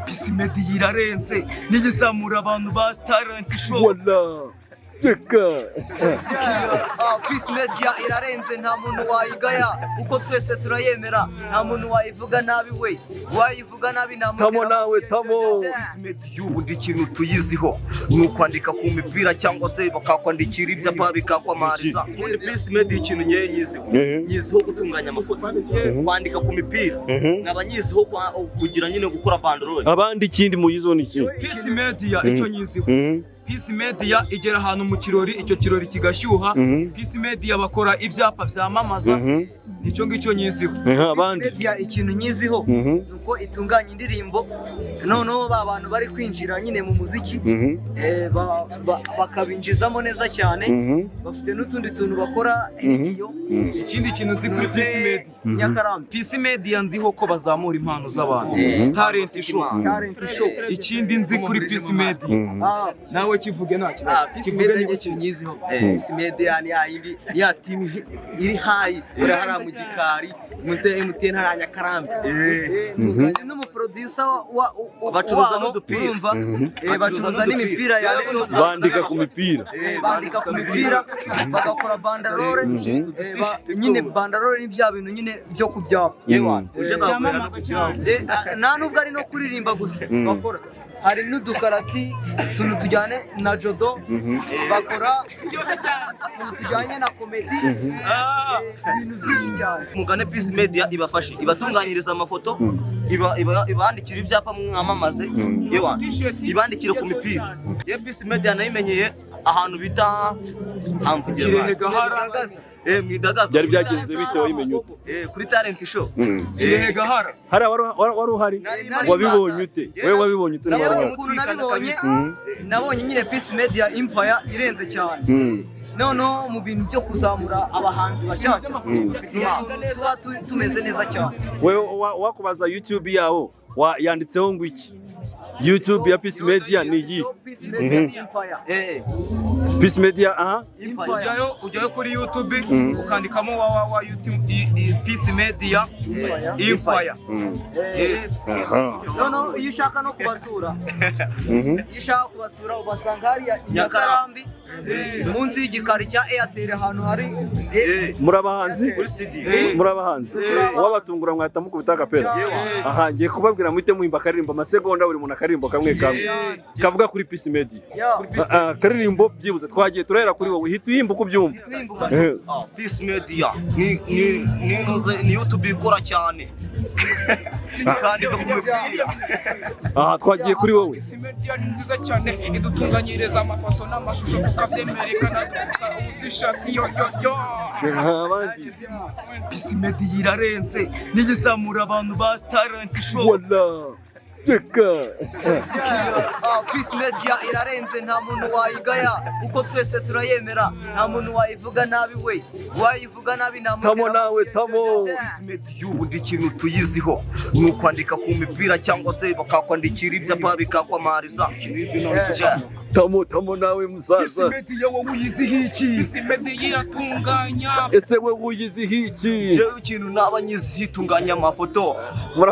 Peace Media irarenze, niyizamura abantu ba talent show. Wala reka. Ah, Peace Media irarenze, nta muntu wayigaya kuko twese turayemera. Nta muntu wayivuga nabi, we wayivuga nabi nta Tamo nawe tamo. Peace Media ubundi ikintu tuyiziho ni ukwandika ku mipira cyangwa se bakakwandikira ibyapa bikakwamamariza. Ubundi Peace Media ikintu nyewe nyiziho, nyiziho gutunganya amafoto, kwandika ku mipira, nkaba nyiziho kugira nyine gukora banderole. Abandi ikindi muyizo ni iki? Peace Media icyo nyiziho, Peace Media igera ahantu mu kirori, icyo kirori kigashyuha. Peace Media bakora ibyapa byamamaza. Nicyo ngicyo nyiziho. Abandi? Media ikintu nyiziho ni uko itunganya indirimbo, noneho ba bantu bari kwinjira nyine mu muziki bakabinjizamo neza cyane. Bafite n'utundi tuntu bakora hirya. Ikindi kintu nzi kuri Peace Media, Nyakarambi. Peace Media nziho ko bazamura impano z'abantu, talent show. Talent show. Ikindi nzi kuri Peace Media, nawe kivuge, nta kibazo. Ah, Peace Kivuge. Media Niba njye ikintu nyiziho, Peace Media ni ya yindi, ni ya team iri high uri hariya mu gikari munsi ya MTN hariya Nyakarambi. Nzi n'umuproducer Bacuruza wabo, n'udupira. urumva? Bacuruza n'imipira yanditseho. Bandika ku mipira. Bandika ku mipira, bagakora banderole. Nyine banderole ni bya bintu nyine byo ku byapa. Uje baguhera no ku kirango. Nta nubwo ari no kuririmba gusa bakora, hari n'udukarati, utuntu tujyane na jodo bakora, utuntu tujyanye na comedy, ibintu byinshi cyane. Mugane Peace Media ibafashe, ibatunganyiriza amafoto, ibandikira ibyapa mwamamaze, yewa ibandikire ku mipira. Ye Peace Media nayimenyeye ahantu bita Kirehe Gahara. Mwidagaza. Byari byagenze bite? Wayimenye ute? Kuri talent show. Kirehe Gahara. Hariya wari uhari? Wabibonye ute? Wowe wabibonye ute niba wari uhari? Ukuntu nabibonye, nabonye nyine Peace Media Empire irenze cyane. Noneho mu bintu byo kuzamura abahanzi bashyashya, ni utuntu tuba tumeze neza cyane. Wewe wakubaza YouTube yawo yanditseho ngo iki? YouTube ya Peace Media ni iyi? Peace Media Empire. Peace Media, aha. Empire. Ujyayo kuri YouTube, ukandikamo wa YouTube Peace Media Empire. Yes. Noneho iyo ushaka no kubasura, iyo ushaka kubasura ubasanga hariya i Nyakarambi munsi y'igikari cya Airtel, ahantu hari Muri abahanzi? Kuri studio. Muri abahanzi? Wabatungura mwahita mukubita akapera. Aha ngiye kubabwira muhite muhimba akaririmbo, amasegonda, buri muntu akaririmbo kamwe kamwe kavuga kuri Peace Media. Akaririmbo byibuze. Twagiye, turahera kuri wowe, uhita uhimba uko ubyumva. Ah, Peace Media ni YouTube ikora cyane ikandika ku mipira. Aha twagiye kuri wowe. Peace Media ni nziza cyane, idutunganyiriza amafoto n'amashusho tukabyemerekana, ubutishati yo yo yo. Abandi? Peace Media irarenze, niyizamura abantu ba talent show. Wala reka. Ah, Peace Media irarenze, nta muntu wayigaya kuko twese turayemera. Nta muntu wayivuga nabi, we wayivuga nabi nta Tamo nawe tamo. Peace Media ubundi ikintu tuyiziho ni ukwandika ku mipira cyangwa se bakakwandikira ibyapa bikakwamamariza. Tamo tamo nawe musaza. Media wowe uyiziho iki? Peace Media iratunganya. Ese we uyiziho iki? Jewe ikintu naba nyiziho, itunganya amafoto. Muri